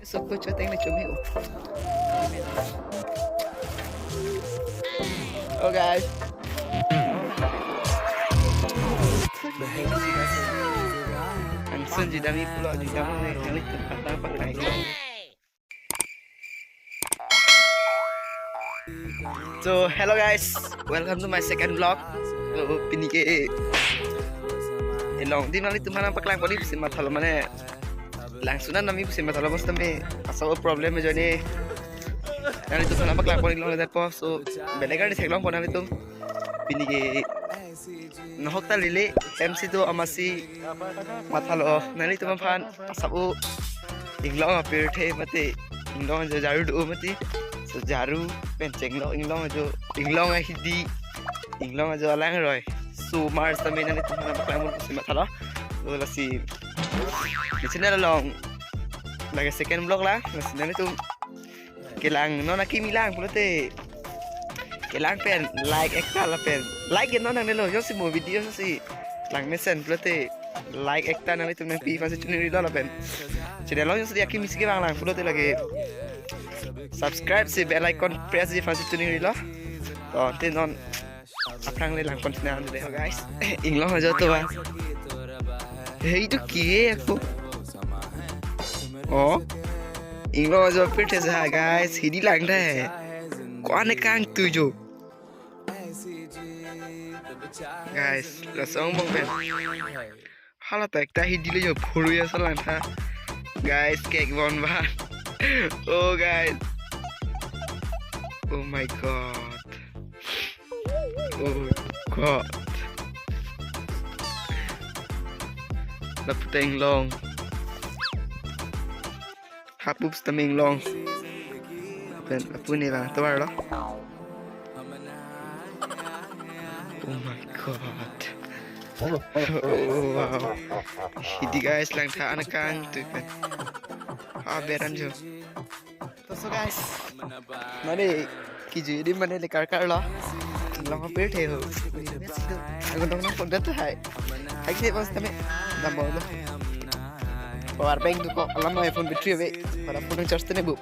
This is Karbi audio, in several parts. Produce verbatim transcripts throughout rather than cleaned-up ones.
Sok ko choteng le chumi o. Oh guys. Ang sun jidami pulo jidami ne kali tempat apa kai. So hello guys, welcome to my second vlog. So pini ke elong di nanglitum aphan nangpaklang pon pusi mathalo mane, langsun an nami pusi mathalo bos tame asap problem ajoine nanglitum aphan nangpaklang pon iklo le po. So belagar di theklong pon nanglitum. Pini ke nahok ta lele M C do amatsi mathalo nanglitum aphan asap inglong apirthe mate inglong ajo jaru do mati. So jaru pen chenglok inglong ajo, inglong ahidi, inglong ajo alangroi. So mar sitame nanglitum aphan nangpaklang pon pusi mathalo. So lasi channel along lake second vlog la, lasi nanglitum kelang non akimi lang pulote kelang pen like ekta lapen like non nangnelo, jongsi mo video si lang mesen pulote like ekta nanglitum nangpi aphansi choningrilo lapen channel along jongsi akimi si kevang lang pulote lake subscribe si bell icon press ji aphansi choningrilo. To te non aphrang le lang pon sina de guys. Inglong ajo to ba. Hei, itu kihe ako. Oh. Inglong ajo pirthe sa guys, hidi lang dai. Ko anekang tujo. Guys, laso angbong pen. Hala ta ekta hidi le jo phuru ya so lang tha. Guys, cake bon ba. Oh guys. Oh my god. Oh god. Lapu ta inglong. Hapup sitame inglong. Pen lapu ne lang tovar lo. Oh my god. Oh wow. Hidi guys lang tha anekang tu pen. Ha beran jo. To so guys. Mane kiju di mane le karkar lo. Inglong apirthe ho. Aku dong nang pon dat hai. Hai ke bos tame. Dambol lo. Power bank tu ko alam iPhone battery ave. Para phone charge tene bu.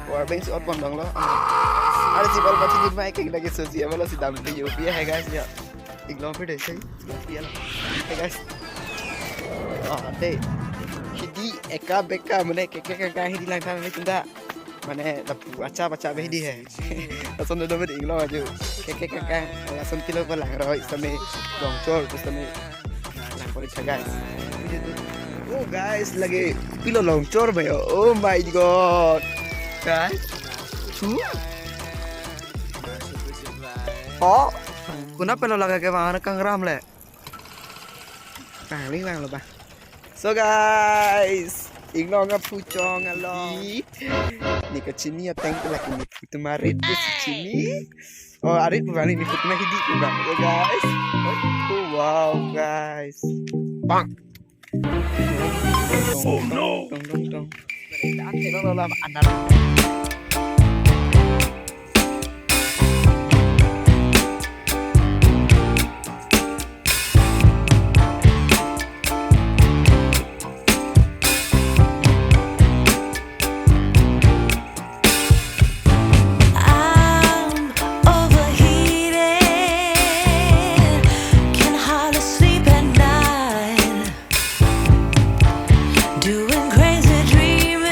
Power bank si ot pon dong lo. Are si bal bachi di mai ke lagi so si abalo si dam di yo. Biya hai guys ya. Inglong apirthe sai. Biya lo. Hai guys. Ah, te. Hidi eka beka mane ke ke ke hidi lang tha ni tunda. Mane lapu acha bacha be hidi hai. Lason do do inglong ajo. Ke ke ke ke. Lason pilo ko langroi sitame longchor sitame. Lang pon tha guys. Oh guys, lake pilo longchor ba yo. Oh my god. Guys. Chu. Oh. Konat pilo lake kevang anekang ram le. Pangling lang lo ba. So guys, inglong aphu chong along. Ni kachini ateng ke lake ni phu tumarit tu si chini. Oh, arit bukan ni phu tuma hidi bukan. So guys. Oh wow guys. Bang. Oh no. Dong dong dong. Ante lo lo la anak. I'm overheated, can hardly sleep at night. Doing crazy dreaming.